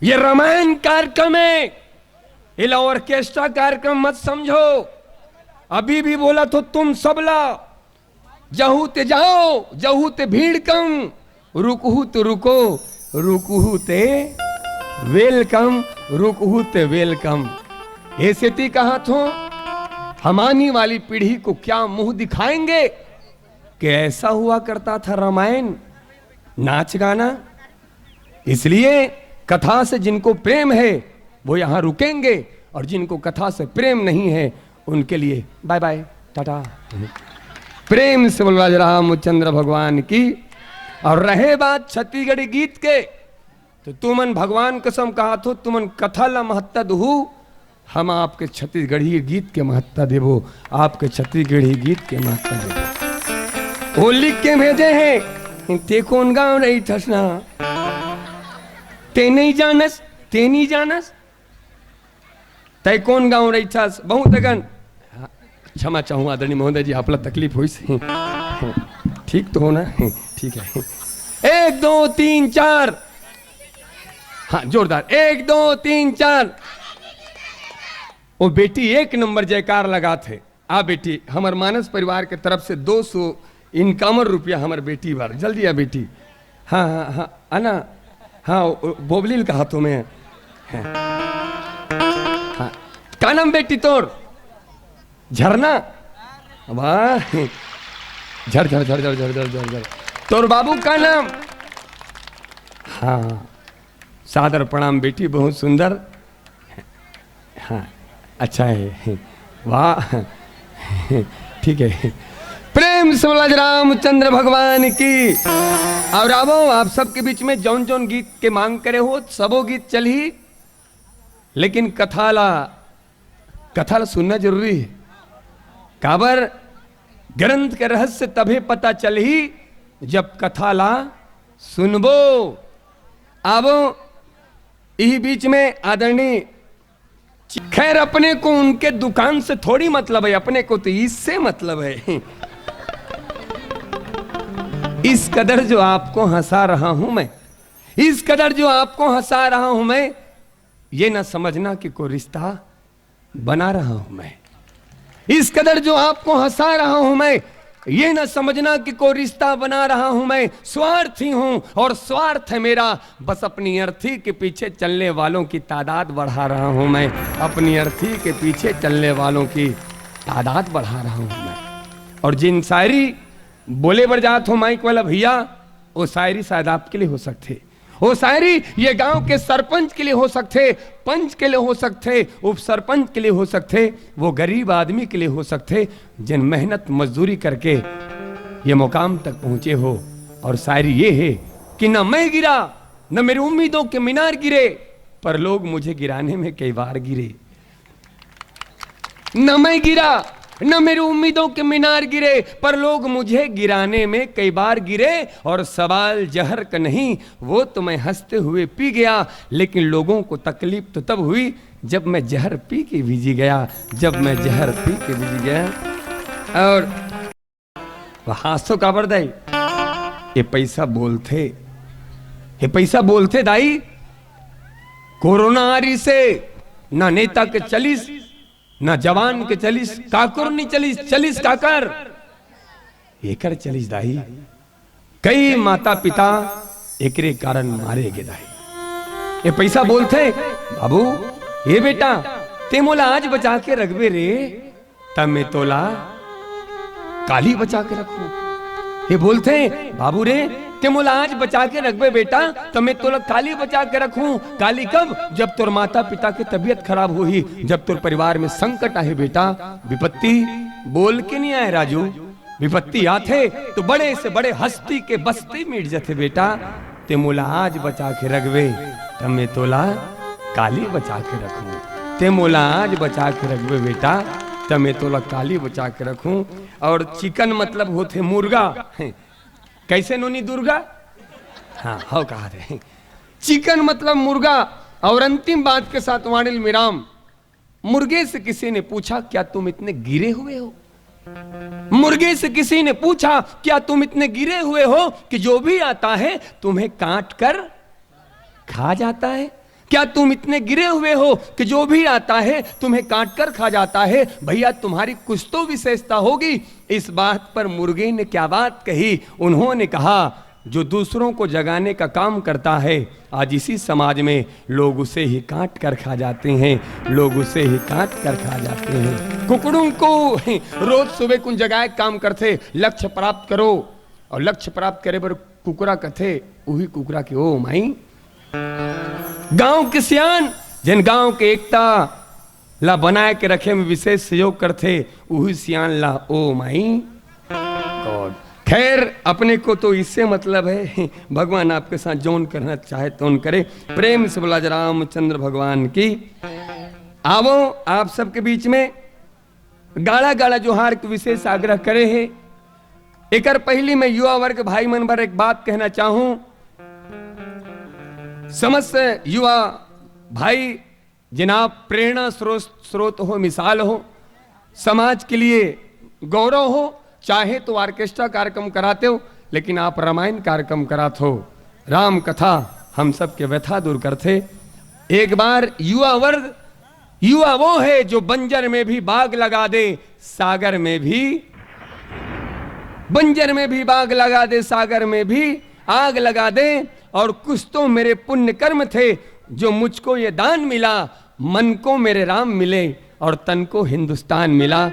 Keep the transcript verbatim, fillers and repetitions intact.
ये रामायण कार्यक्रम है, एला ऑर्केस्ट्रा कार्यक्रम मत समझो। अभी भी बोलत हों तुम सबला, जहू ते जाओ, जहू ते भीड़ कम, रुकहू ते रुको, रुकहू ते welcome, रुकहू ते welcome। ए सेती कहत हों, हम आने वाली पीढ़ी को क्या मुंह दिखाएंगे कि ऐसा हुआ करता था रामायण, नाच गाना। इसलिए कथा से जिनको प्रेम है, वो यहाँ रुकेंगे, और जिनको कथा से प्रेम नहीं है, उनके लिए bye bye, टाटा। प्रेम से बोल राज रामचंद्र भगवान की। और रहे बात छत्तीसगढ़ी गीत के, तो तुमन भगवान कसम कहत हों, तुमन कथा ला महत्ता दुहू, हम आपके छत्तीसगढ़ी गीत के महत्ता देबो, आपके छत्तीसगढ़ी गीत के महत्ता देबो। वो लिख के भेजे हे, ते कोन गाँव रहिथस ना, ते नइ जानस, ते नइ जानस, तै कोन गाँव रहिथस, बहुत अकन। क्षमा चाहूँ आदरणीय महोदय जी, आप ला तकलीफ होइस। ठीक तो हो ना? ठीक है। एक, दो, तीन, चार। हाँ, जोरदार। एक, दो, तीन, चार। ओ बेटी, एक नंबर जयकार लगाथे। आ बेटी, हमर मानस परिवार के तरफ से दो सौ इनकामर रुपया हमर बेटी बर। जल्दी आ बेटी। हाँ, हाँ, हाँ, आना। हाँ, ओ, ओ, बोबलिल कहा तो मैं। हाँ। हाँ। का नाम बेटी तोर? झरना। वाह। झर, झर, झर, झर, झर, झर, झर, झर। तोर बाबू का नाम? हाँ। सादर प्रणाम बेटी, बहुत सुंदर। हाँ, अच्छा है। वाह। ठीक है। प्रेम से बोला रामचंद्र भगवान की। और आवो, आप सबके बीच में जौन जौन गीत के मांग करे हो, सबो गीत चलही, लेकिन कथा ला, कथा ला सुनना जरूरी है। काबर, ग्रंथ के रहस्य तभे पता चलही, जब कथा ला सुनबो। आवो, इही बीच में आदरणीय, खैर, अपने को उनके दुकान से थोड़ी मतलब है, अपने को तो इससे मतलब है। इस कदर जो आपको हंसा रहा हूं मैं, इस कदर जो आपको हंसा रहा हूं मैं, ये ना समझना कि कोई रिश्ता बना रहा हूं मैं। इस कदर जो आपको हंसा रहा हूं मैं, ये ना समझना कि कोई रिश्ता बना रहा हूं मैं। स्वार्थी हूं और स्वार्थ है मेरा, बस अपनी अर्थी के पीछे चलने वालों की तादाद बढ़ा रहा हूं मैं, अपनी अर्थी के पीछे चलने वालों की तादाद बढ़ा रहा हूं मैं। और जिन शायरी बोले बर जात हो माइक वाला भैया, वो शायरी शायद आपके लिए हो सकते, वो शायरी ये गांव के सरपंच के लिए हो सकते, पंच के लिए हो सकते, उप सरपंच के लिए हो सकते, वो गरीब आदमी के लिए हो सकते, जिन मेहनत मजदूरी करके ये मुकाम तक पहुंचे हो। और शायरी ये है कि न मैं गिरा, न मेरी उम्मीदों के मीनार गिरे, पर लोग मुझे गिराने में कई बार गिरे। न मैं गिरा, न मेरी उम्मीदों के मीनार गिरे, पर लोग मुझे गिराने में कई बार गिरे। और सवाल जहर का नहीं, वो तो मैं हंसते हुए पी गया, लेकिन लोगों को तकलीफ तो तब हुई जब मैं जहर पी के भी जी गया, जब मैं जहर पी के भी जी गया। और वह हांसथो काबर दाई? ये पैसा बोलथे, ये पैसा बोलथे दाई। कोरोना आ रिसे, ना नेता के चलिस, ना जवान के चलिस, काकर नहीं चलिस, चलिस काकर? एकर चलिस दाई। कई माता पिता एकरे कारण मारे गे दाई। ये पैसा बोलथे, बाबू, ये बेटा, ते मोला आज बचा के रखबे रे, तब मैं तोला काली बचा के रखूं। ये बोलथे, बाबू रे, ते मोला आज बचा के रखबे बेटा, तब मैं तोला काली बचा के रखूं। काली कब? जब तोर माता पिता के तबीयत खराब होही, जब तोर परिवार में संकट आहे बेटा, विपत्ति बोल के नहीं आए राजू, विपत्ति आथे तो बड़े से बड़े हस्ती के बस्ती मिट जथे बेटा। ते मोला आज बचा के रखबे, तब मैं तोला काली बचा के रखूं। ते मोला आज बचा के रखबे बेटा, तब मैं तोला काली बचा के रखूं। और चिकन मतलब होथे मुर्गा। कैसे नोनी दुर्गा? हाँ, हो कहा थे। चिकन मतलब मुर्गा। और अंतिम बात के साथ वाणिल मिराम, मुर्गे से किसी ने पूछा, क्या तुम इतने गिरे हुए हो? मुर्गे से किसी ने पूछा, क्या तुम इतने गिरे हुए हो कि जो भी आता है तुम्हें काट कर खा जाता है? क्या तुम इतने गिरे हुए हो कि जो भी आता है तुम्हें काट कर खा जाता है? भैया, तुम्हारी कुछ तो विशेषता होगी। इस बात पर मुर्गे ने क्या बात कही? उन्होंने कहा, जो दूसरों को जगाने का काम करता है, आज इसी समाज में लोग उसे ही काट कर खा जाते हैं, लोग उसे ही काट कर खा जाते हैं। कुकड़ों को रोज सुबह कुन जगाए काम करते, लक्ष्य प्राप्त करो, और लक्ष्य प्राप्त करे बर कुकरा कथे, उही कुकरा के ओ माई। गांव के सियान, जेन गांव के एकता ला बनाए के रखे में विशेष सहयोग करथे, उही सियान ला ओ माई गॉड। खैर, अपने को तो इससे मतलब है, भगवान आपके साथ जौन करना चाहे तौन करे। प्रेम से बोला जा रामचंद्र भगवान की। आवो आप सबके बीच में गाड़ा गाड़ा जोहार के विशेष आग्रह करे हे। एकर पहली मैं युवा वर्ग भाई मन बर एक बात कहना चाहूं। समस्त युवा भाई, जिन आप प्रेरणा स्रोत, स्रोत हो, मिसाल हो, समाज के लिए गौरव हो, चाहे तो ऑर्केस्ट्रा कार्यक्रम कराते हो, लेकिन आप रामायण कार्यक्रम करात हो। राम कथा हम सबके व्यथा दूर करथे। एक बार युवा वर्ग, युवा वो है जो बंजर में भी बाग लगा दे, सागर में भी, बंजर में भी बाग लगा दे, सागर में भी आग लगा दे। और कुछ तो मेरे पुण्य कर्म थे जो मुझको ये दान मिला, मन को मेरे राम मिले और तन को हिंदुस्तान मिला।